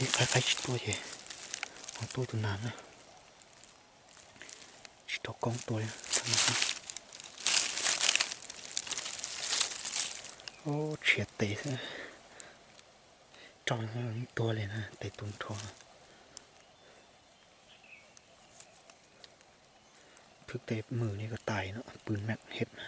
Faib faib tsis tuaj ces ho tuaj tus nas na. Tsis rau koob tua li. Tshiav tes xwb, rau tuag li na, tes tu nrho. Phwb tes mws li ko tais no, pw meem hem na.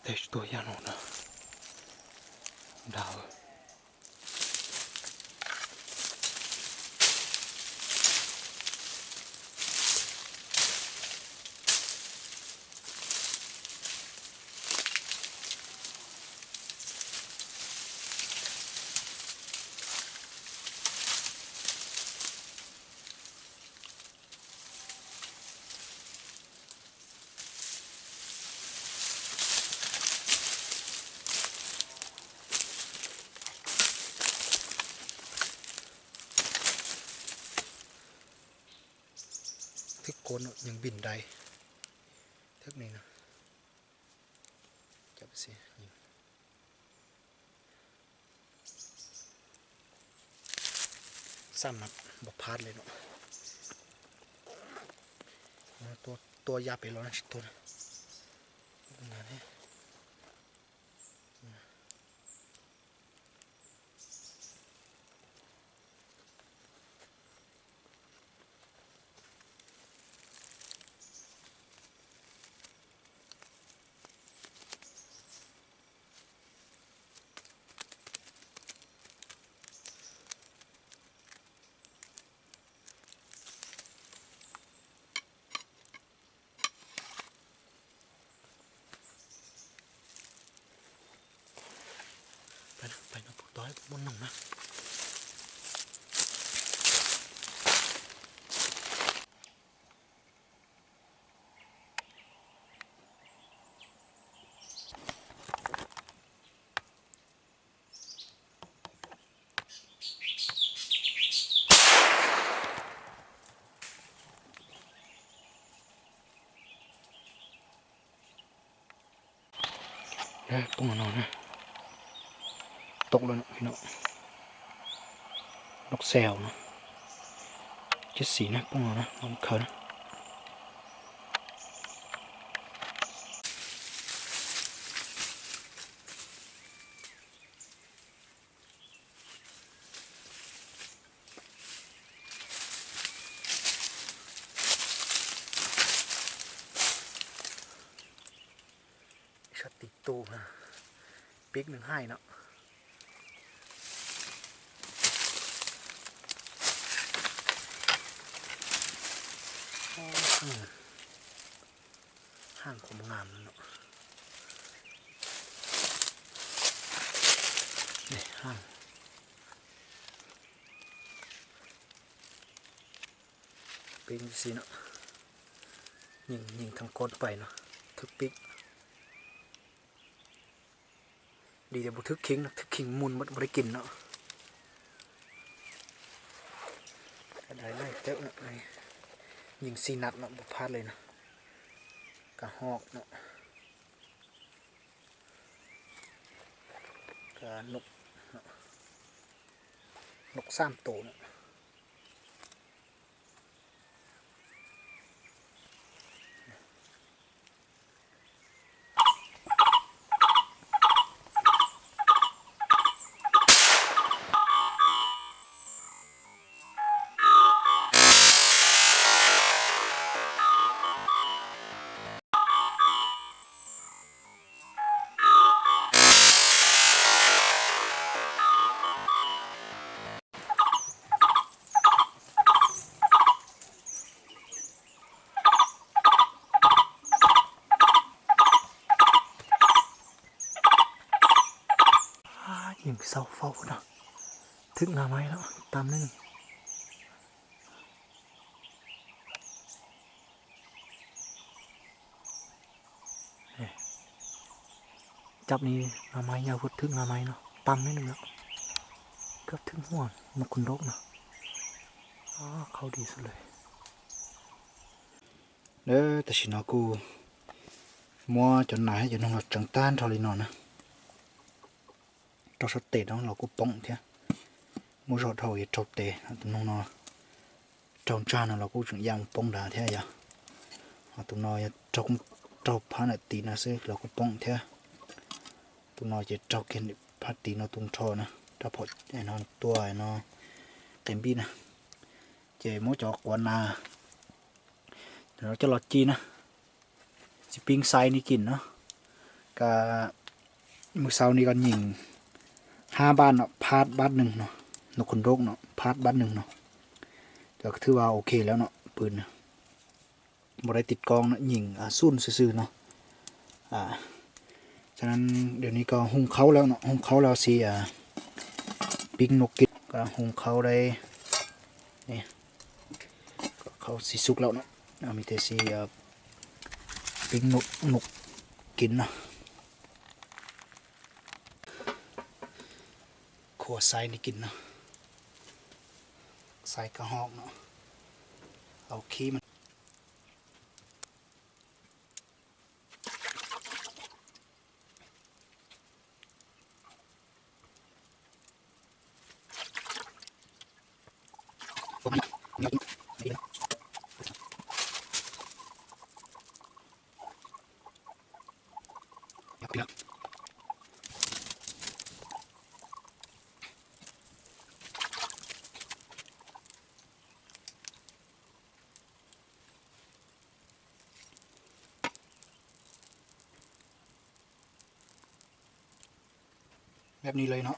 Tej tsis tuag yaj no na. Nrag. Thwb kua no nyeem vim dais thwb ni no. Xaj mas npau phab li no. Tua ya pem los tsis tuag na. Pais no, pais no puas tau muaj noog na. Poob no na, tau lawm no, noj xeos no, cib xim na, poob no na, khaws na. Sab tim tus, pib nws haij no. Haaj qhov ngam no. Pib xi no, nyeem thav koob pais no, thwb pib. Li tias puas thwb kheev no, thwb kheev mus npaum li kis no. Nyeem xi nas no puas phab li no. Ka hom no. Ka num, num xab tus no. Yeej xaus faus no, thwb nqa maiv lawm, tam ne. Cov ni nqa maiv, yog thwb nqa maiv no tam ne nws, koj thwb muaj no kuv nrauj no, qhauv di xwb lawm. Tam sim no kuj muab cov nas thiab cov noog los tseev tag nrho li no na. Rau sab tes no los kuj poob thiab, muab zog dhau yuav raug tes. Tus noog no raug ntsag no los kuj tseem ya mus poob nrad thiab yog. Ho tus no yog raug phab nram tid no xwb los kuj poob thiab. Tus no ces raug kiag phab tid no tus nrho na, rab phom no tua no qe npib na. Ces muab cov quav nas coj los ci na. Txiv pib xaiv ni kis no, ka mus xaus ni koj nyeem hab npab no, phab npab neeg no, no khuv nrauj no, phab npab neeg no, cov thwb ua ok lawm no, pw no. Npau dai tim ko no nyeem xun xwb xwb no. Cho nên điều này koj hung khấu lawm no, hung khấu lawm xi pib no kis, koj hung khấu dai, khấu xi xúc lawm no, mi tes xi pib no kis no. Khua xaiv ni kis no, xaiv ka hom no, au khib mas. Beb ni lawm no.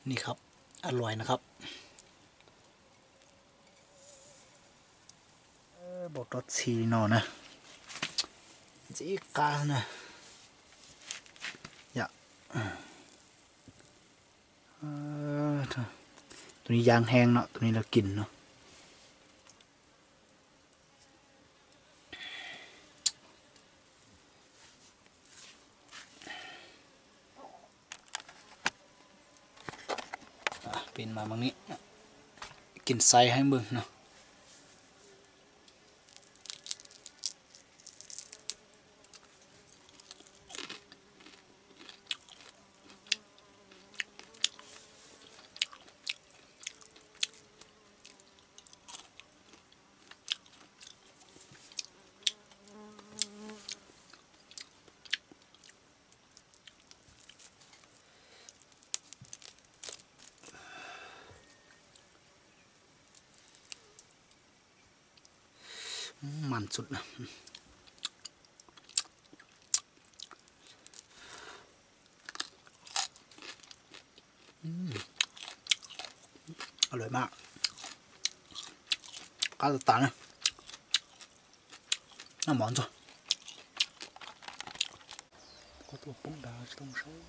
นี่ครับ อร่อยนะครับ Npau rov txhij li no na, ntxim qab na. Yom, tus ni yaav heev no, tus ni lawv kim no. Peb mas mas ni, kim xaiv heev npawg no. Man xwb. Ua lawm mas, qab tas tas na, noj mov ntxuag. Kuv tuaj poob dav tsis tau mus saib.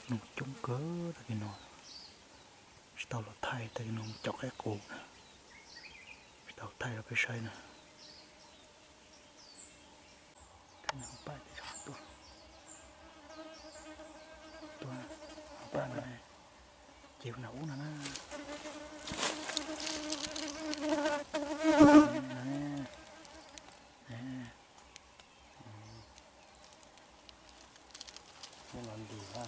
Noog coob kawg tag kis no, tsis tau los thaij tag kis no, caum qaib qus na, tsis tau thaij rau peb saib na. Tuaj, tuaj, paj no, ces na ub no na. Los ntim na.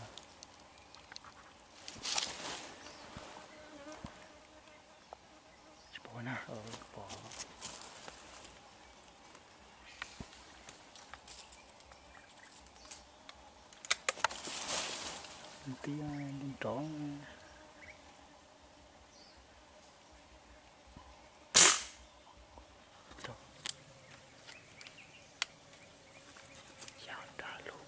Tsis pom na. Pom. Ntiab nrov. Xya nrad lug.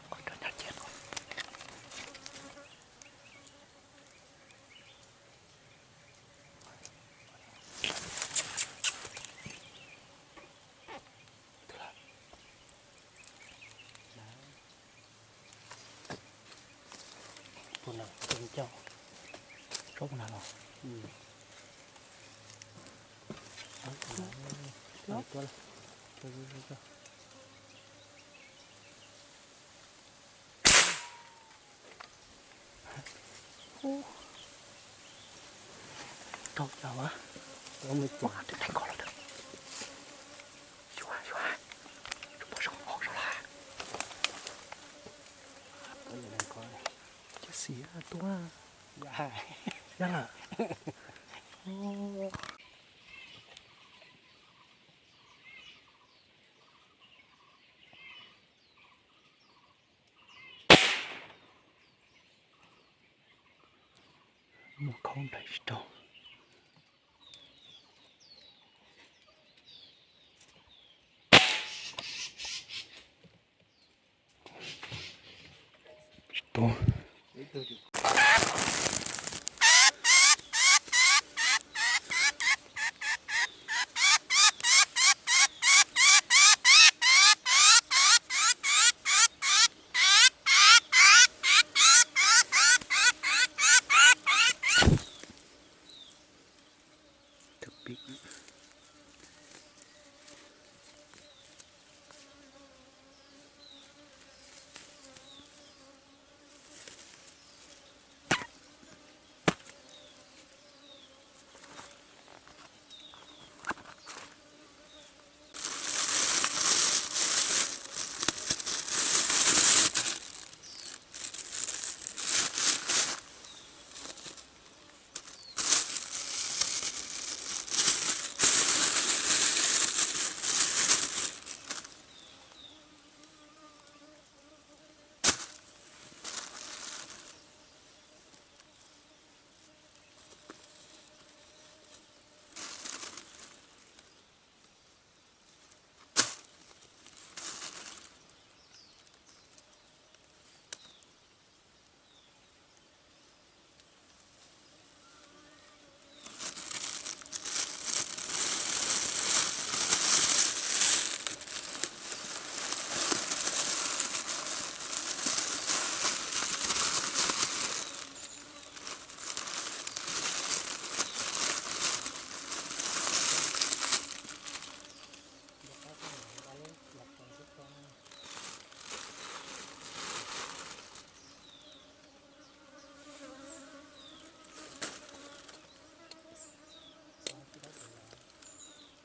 Qhov rau nyab ciaj no. Puag no, coj tsob puag no los. Raug cas a? Ua twb teev koj los. Yuav, yuav, tsis pom zoo hauv saum lawm. Cov xiav tuaj. Yog lawm. Muaj khaub nplaim tsis raug. Tsis tuag. pim.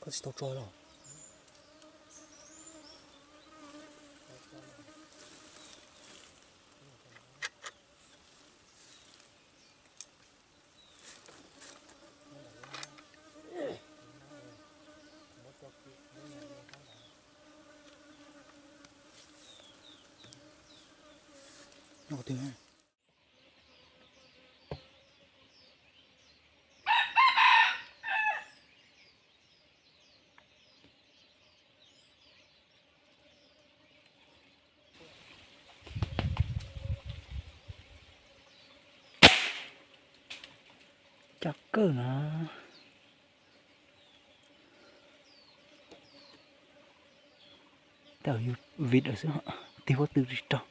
Koj tsis tau tso los? Nyob twg? Cov kawg no. Tau yus vij lawm xwb, tig huab twg tsis raug.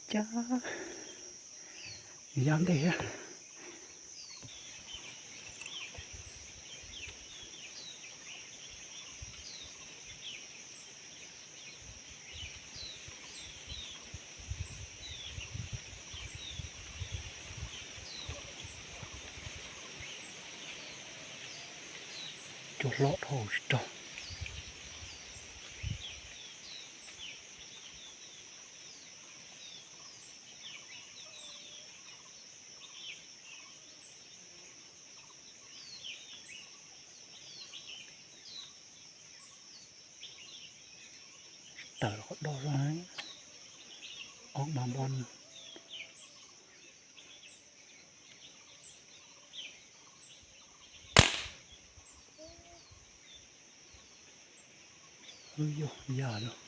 Cab, yab ntej thiab. Cua hlob dhau tsis raug. Tawm los qhov do zog, ob mas npon. Wb yog yam lawm.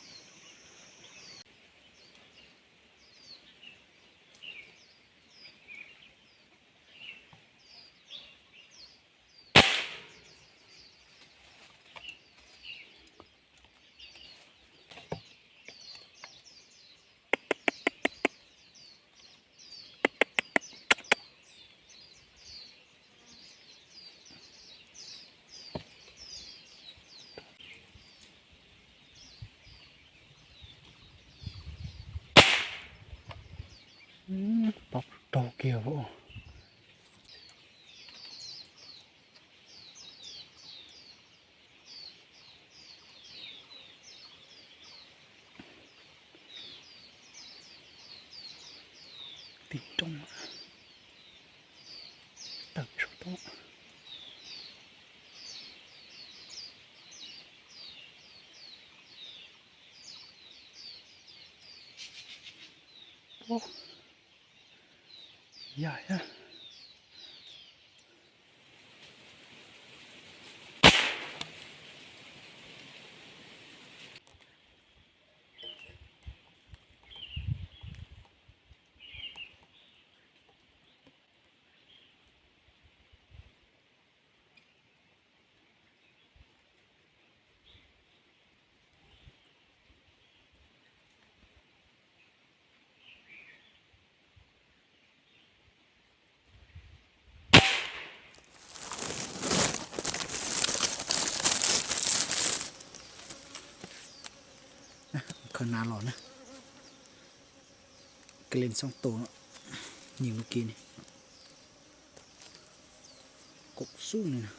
Pab raug kiag os. Tim roob, tawm saum toj. Yam thiab. Khaws nas los na. Kab len xoob tus no, nyeem mus kiag ni. Kaum xub ni na.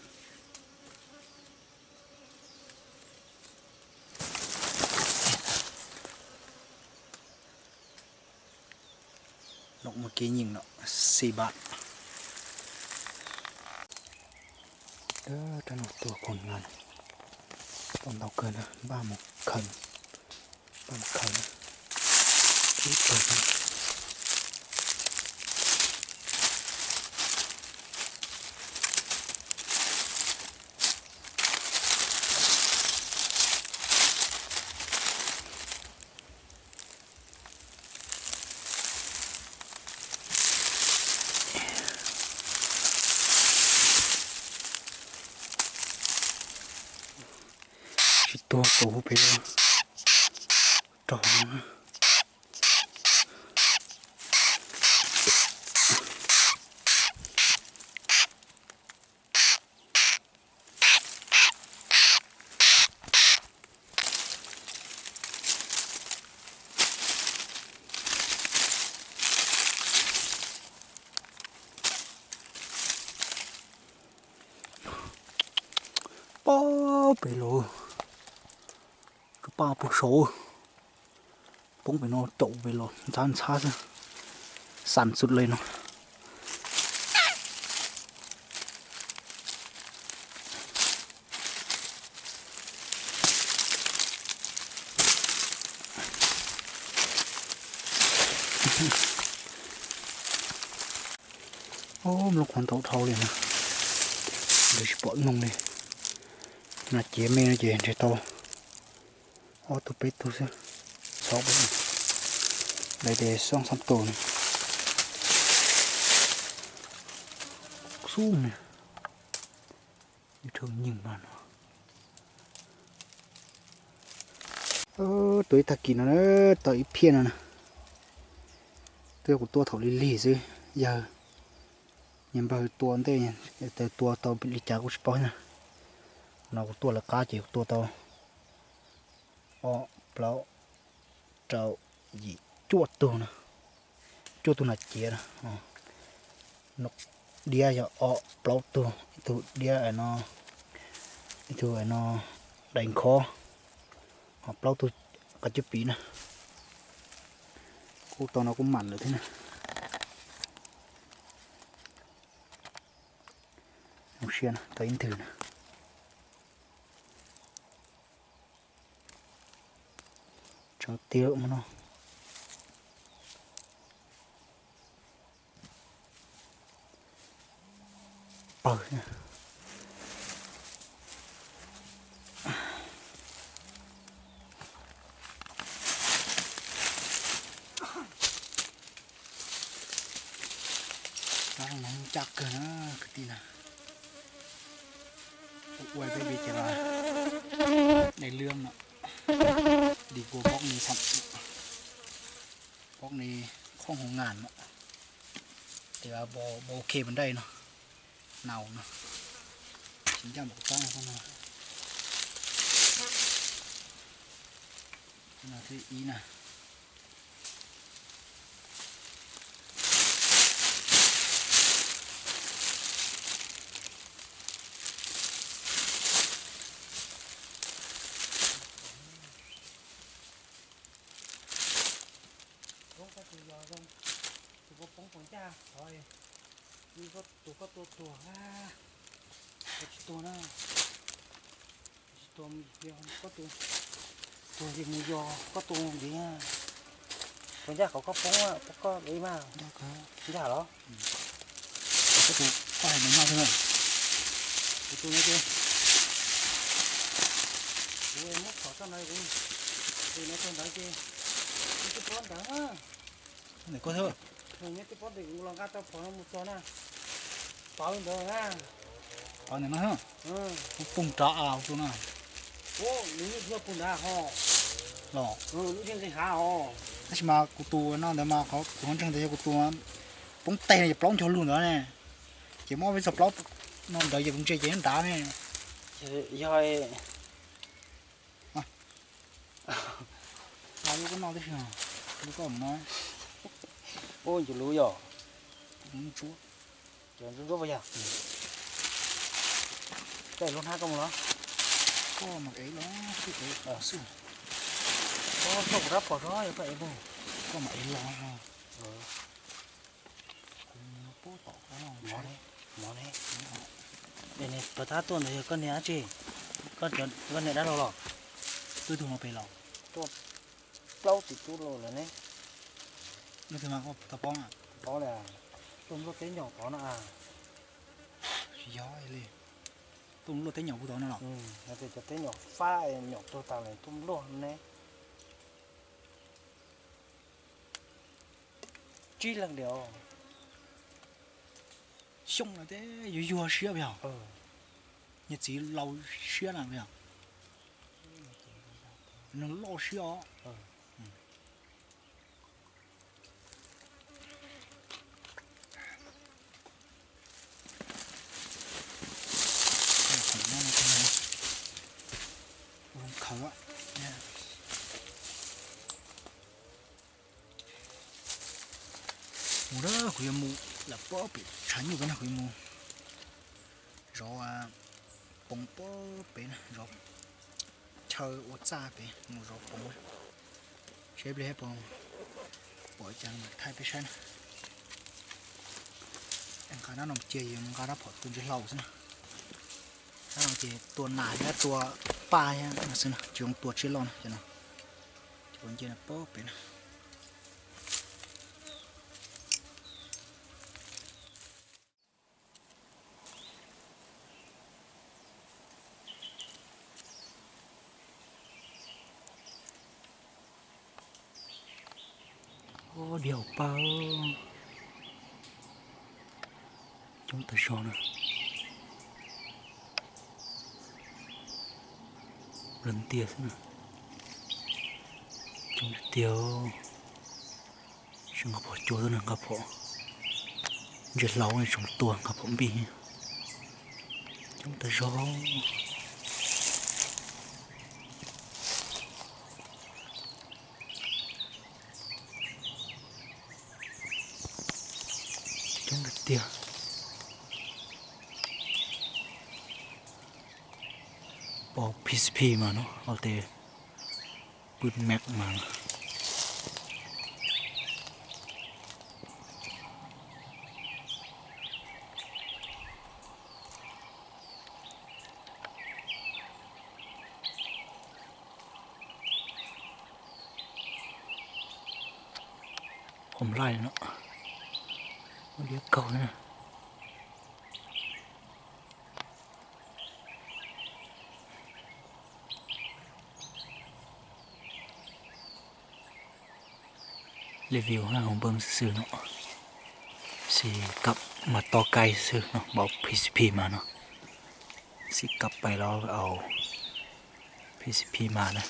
Lov mus kev nyeem no, xi npam. Rab no tuag koog na, tau ntau kawg na, npaj mus khaws, npaj mus khaws na. Ib tug. Tsis tuag kaum huv pem los raug. Pab pem los, kab paj puag saud, poob pem no caum pem los ntxhab ntxhab xwb, xan xwb li no. Ob, mloog qhuav ntau dhau li na, nrhiav tsis pom noog li. Nas ciav me no ces nrhiav tau ob tug peb tug xwb, txhob peb, lawv ces xoob xab tus ne, xub ne, ib tug nyeem mas no. Tus ib tag kis no na, tau ib phiaj no na, Kuv tua thaum lig lig xwb, yawg niag npawg tua ntej, tua tau li cas kuj tsis paub na. No kuv tua lawv qab ces kuv tua tau ob plaub rau yim cuaj tug no, cuaj tug nas ciav no. Diab yog ob plaub tug, ib tug diab no, ib tug no dais nkhob, ho plaub tug qab cub piv na. Kuj tau no kuj mam lawm thiab na. Zoo siab na, tau ib ntwg na. Tseev tiag no. Pawg. Ncaj kawg na kwv tij na. Ua peb li ces los dai lwm no, đi qua bóc ni, bóc ni không không ngàn no. Tias bau ok pes dai no, nau no, tsis ncaj npaum tsob no. No thiab ib na. Koj tus yog zoo, tus koj poob puas ncaj, tus koj tua tuag, koj tsis tuag na, tsis tuag, koj tus tuag ces mus yog koj tus ntiav, puas ncaj qhov koj poob, koj li mas ncaj los. Koj tus koj hais mus noj xwb. Kuv tus no ces kuv muab txhom txoj ntawd, tus no txog ntawd ces nws twb pob ntawd na. Ntawm koj xwb. Nws twb pob ntawd, kuv los nqa tau phom no mus txog na. Pov ntawd na. Pov ntawm no xwb. Kuv poob nrad tus no. Nws yeej yog poob nrad ho. Los. Nws yeej nqis hav ho. Tab sis mas kuv tus no ntawd mas qhov kuv ntseeg ntawd yog kuv tus poob teg no ces plaub ncog lug ntawd ne. Ces muab peb txog plaub no ntawd ces kuv ntsia ces nyob nrad ne. Yog Nqa lub koj noj tib si, lub koj mus no. Ub, ncua lub yog. Ntsuab. Cov ntsuab ntsuab puas yog? Koj ev lub hnab koj mus los? Koj mam ev los, koj ev xwb. Koj kuv rab phom tso, yog koj ev mus. Koj mam ev los. Kuv mus no puag tom koj no. Mov ne, mov ne. Nim no pov thab tuaj ntawd yog koj niam dab tsi? Koj niam dab laug los? Twb tuag no pem los? Tuaj plaub txiv tub laus lawm ne. Leej twg mas koj tau paub na? Paub na, tuaj nploj teb nyom tod no. Tsis yog li, tuaj nploj teb nyom puag tod no los? Hais tias cov teb nyom fab nyom tuag tas lawm tuaj nploj ne. Tsib leeg diam. Xyoo no teb yuag yuag siab puas yog? Niag txiv laus siab na puas yog? Neeg loj siab os. Zoo khaws. Mus na, kuv yuav mus lam pob pem tshav nyuj pem na, kuv yuav mus zov poov pob pem na, zov chaw ua txaj pem, mus zov poov. Seb ib pliag puas pom cas mas thaij peb saib na. Nqa rab no cia, yuav nqa rab phom tua ntses hlau xwb na. Rab no ces tua nas thiab tua paj thiab no xwb na, tsis zoo tua tsiaj loj na cov no. Ces kuv nce no pob pem na. Ua diav paj coob tas zog na. Lawv ntiag xwb na. Coob tiag tiag. Nqa phom cua tuaj, nqa phom ntsia hlau, tsoom tuag nqa phom npij coob tas zog. Coob tiag tiag. Pom P C P mas no, ua tes pw max mas. Qhov nplaim no, muaj diab kaug na. Review hauv npeej xwb xwb no, xij kab mas to kai xwb no, npaum P C P mas no, xij kab pais los au P C P mas na.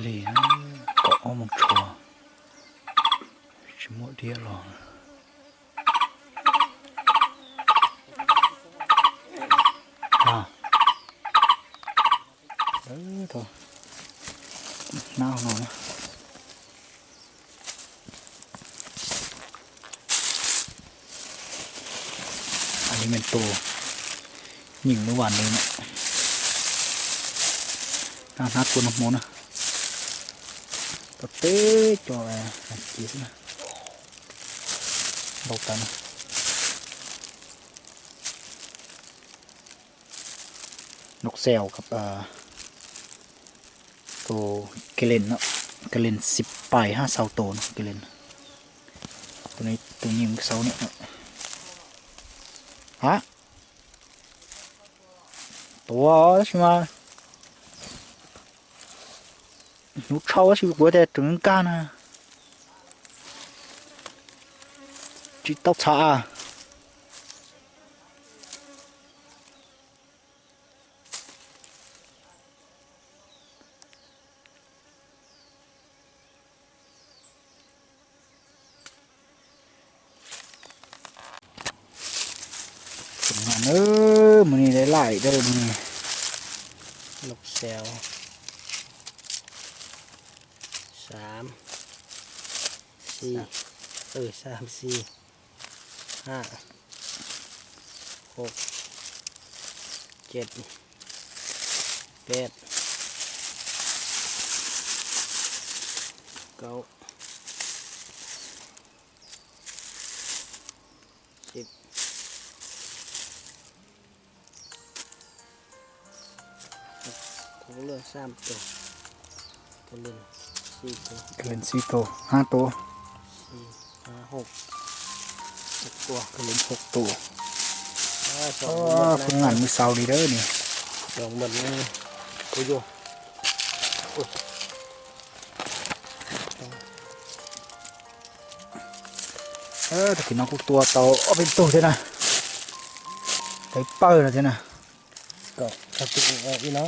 Li, kaum ob moos tshua, tsis muaj diab los. Hnab no na. Alimento nyeem lub vas no na. Hnab tua nag hmo na. Tau peb co hais kiag xwb na. Ntau tas na. Noj xel tus Kelen no, Kelen xib pais hab sau tus no Kelen. Tus no tus nyeem xau na. Ha, tua tab sis mas hnub tshau tab sis kuv tias tseem nkag na. Tsis tau txhav. Mus ni laj laj dawb mus ni. Lub xel, xav, xi, xav, xi, hab, hauv, ceg, peb, kaub, sib. Tus lwj xab tus, tus lwj xib tus, tus lwj xib tus hab tus, xib hab hauv, tus lwj hauv tus. Kuv ngam mus xaus li dawb ni. Tag kis no kuj tua tau ob peb tug thiab na. Tau ib pawg no thiab na. Kom ib no,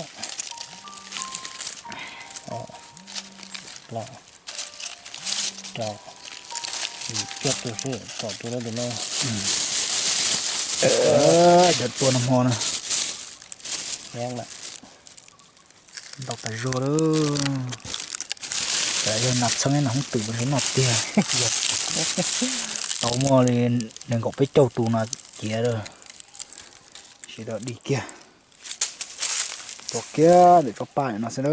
rau, cuaj tus xwb, kaum tus no tus no. Cov tua nag hmo na. Ntau tas zog lawm. Yog nas txheeb nas hoob twm noj tiag. Tau muaj li nees nkaum peb caug tus no ciav lawm. Sawv daws dim kiag. Tua kiag ntawm tsob paj no xwb na.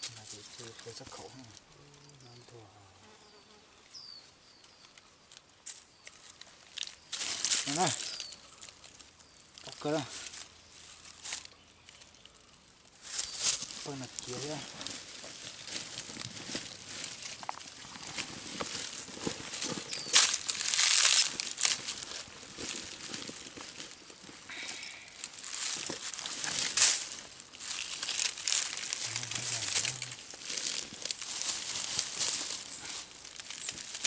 Tus no ces cia qhia txoj khaum. No na, tau kawg na. Pawg no kiv thiab.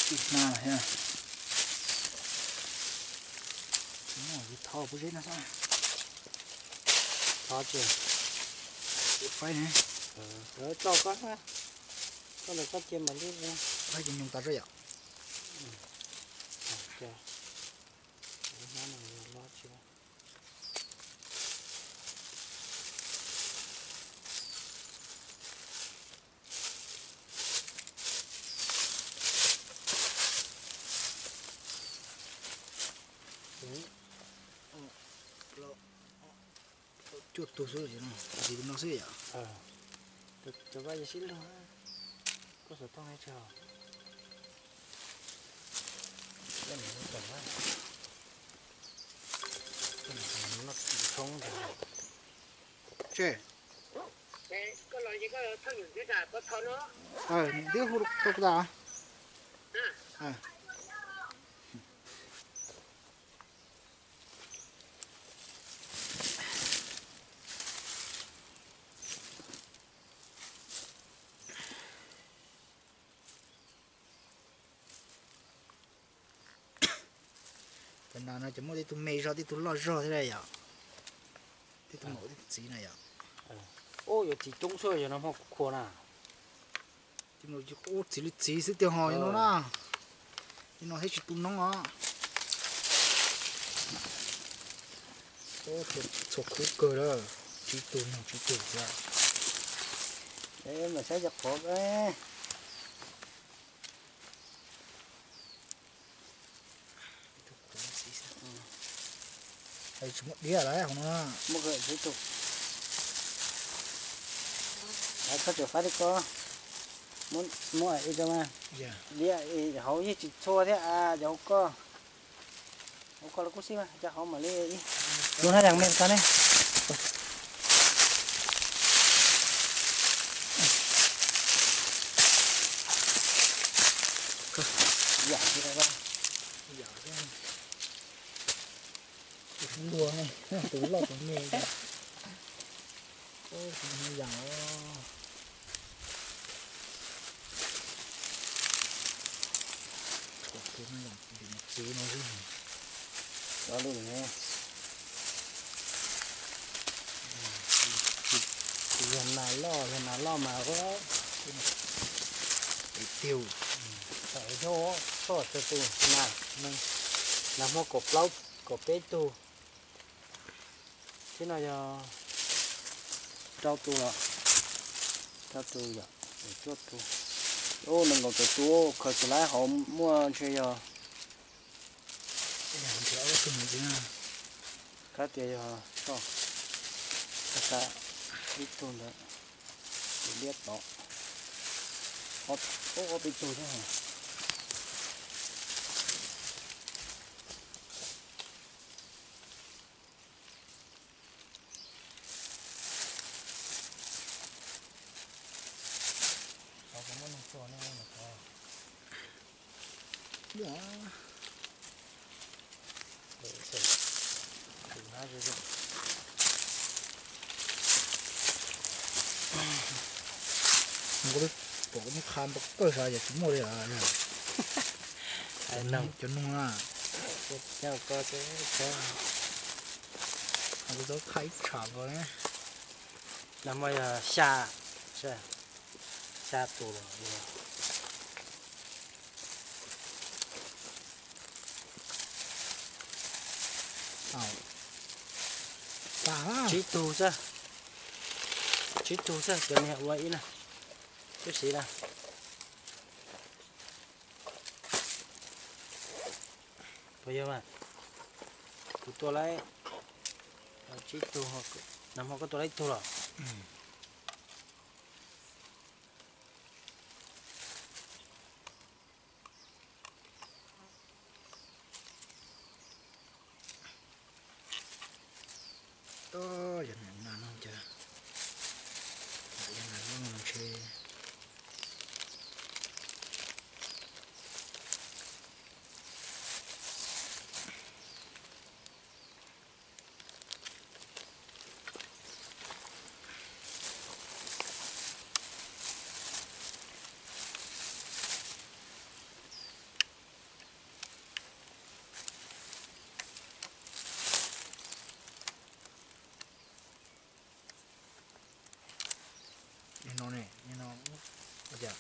Tsis hna thiab. Tsis muaj yus thau puv zeb no xwb. Thov tsis. Faib ne. Tso koj, koj ntawm koj cia mam li. Faib ces nyoos tas zoj yom. Cuaj tug xwb, tus no xwb yom. Tus vaj yog sib log, koj xav thooj tsis haus. Tshoob. Tse. Twb hu tau kuv tas. Cov no no ces muaj tej tug me zog, tej tug loj zog thiab yom. Tej tug maum, tej tug txiv na yom. Ub, yuav txiv coob xwb, yog no hmo kuv khuas na. Ub, txiv li txiv xwb tiag ho no na. Li no thiab tsis tu noob os. Txhua khub kawg lawm, tsib tug noog tsib tug thiab. Mas saib cov qhuav. Tsis muaj diab lawm hauv no. Muaj, koj tseem faib li koj, muab ib co mas. Diab hauv yeej tsis txhua thiab, cov hauv koj. Hauv koj los kuj xij mas, cov hauv mam li ib. Lub hnab yas me tag ne. Yam thiab. Tus loj tus me. Tus no yam os. Tshuav tus no yam txiv no xwb. Cov lub no yog nas loj, yog nas loj mas ua tiag. Xyov txog tus nas, nas hmo kaum plaub kaum peb tug. Thiab no yog rau tus los, rau tus yom, cuaj tus. Ub, nees nkaum tawm tus khaws tsis laib, hauv muaj ntshe yog, kab tias yog, ib tug ntawd, tus liab tod, ob peb tug thiab. Nkaus li pom muab qha nto kawg sav yog tsis muaj li lawm. Cov noog na. Kuv tau qha ib tsham ko. Nag hmo yog xya, xya tus los. Tsib tug xwb, tsib tug xwb, cov niag ua ib na, tub siv na. Puas yog mas? Kuv tua lawm tsib tug, nag hmo koj tua lawm ib tug los? Yog nas no ces, yog nas no ntshe. Nim no ne, nim no, ua cas?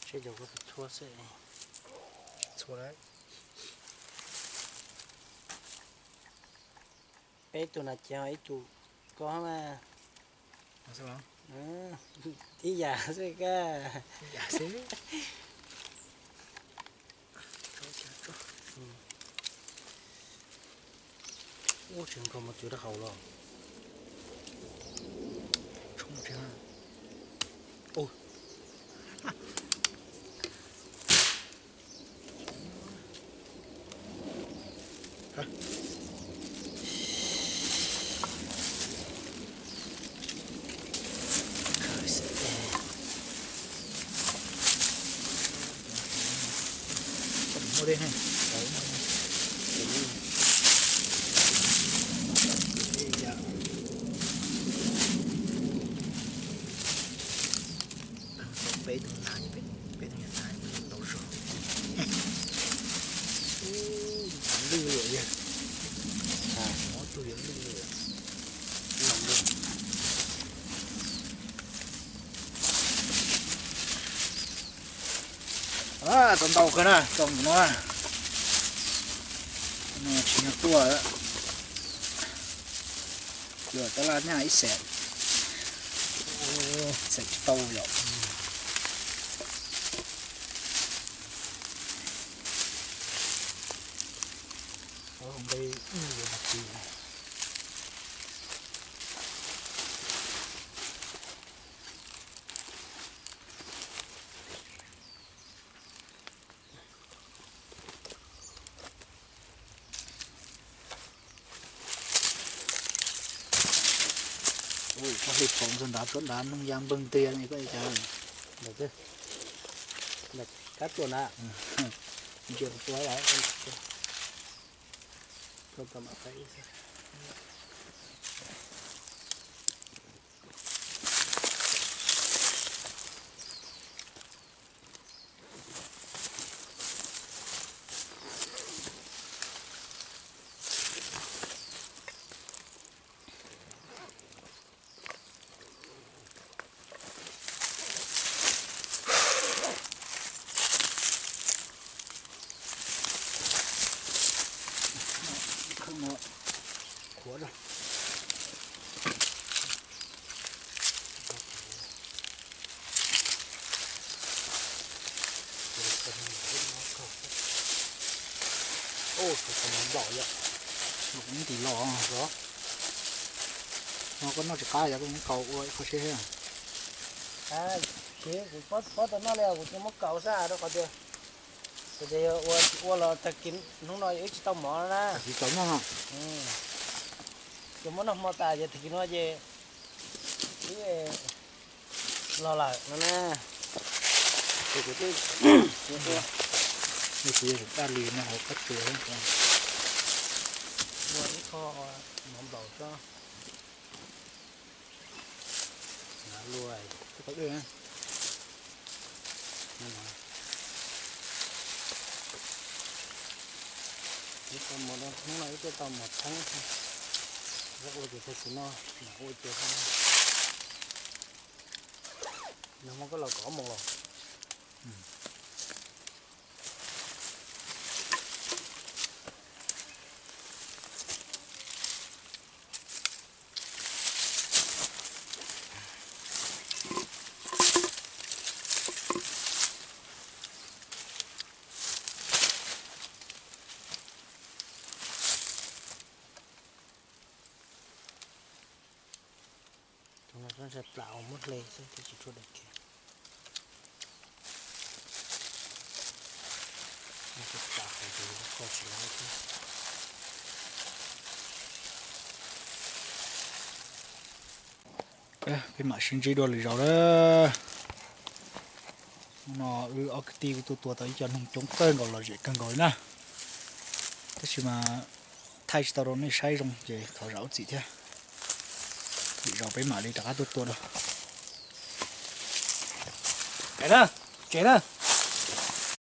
Seb cov koj puas txhua xwb. Txhua lawm. Peb tug nas ces ib tug koj mas. Ib yam xwb kab. Ua tsev nkaus mas twv rau hauv los. Peb tug nas, peb tug nas tau zog. Lwj li yog, mov tug yuav lwj li. Tau ntau kawg na, tau ntau no. Tsis yog tuaj, yuav tab laj nyaj ib xees, xees tsis tau yom. Ua koj hli phoom ntxog nrad tsuav nrad noog ya npawg ntiag ne koj cas. Ntawm kab tuaj na. Ntsia tua lawm. Kheej no qhuav zog. Ub, tus no nplaum yom. Ntim los os. No koj noj tsis qab yog koj muab kaus ua ib qho seb. Kuv paub tau noj li kuv tsis muab kaus xwb rau qhov tias, tias yog ua tsis ua los tag kis hnub no wb tsis tau mov na. Tsis tau noj. Ces muab noj hmo tas ces tag kis no ces wb los lawm no na. Ces kuv twb, kuv twb daj li no hauv qab tsuas. Mov nplaum tso. Nav lua, tib qhov dwj na. Ib tau mov, hnub no ib tau mov theeb, ua ces tag kis no ua ces nag hmo koj los kov mus los. Ntshai plam uas muab hle xwb thiaj tsis tshua dam kiag. Plam hauv ces kho tsis laib thiab. Peb mam sib ntsib dua lwm zaus na. Hnub no wb ob kwv tij kuj tuaj tua tau ib co noog coob kawg nkaus los zem kawg nkaus li na. Tab sis mas thaij tsis tau rau nej saib zoo ces thov zam lub txim thiab. Lwm zaus peb mam li rov qab tuaj tua dua. Tsev na, tsev na.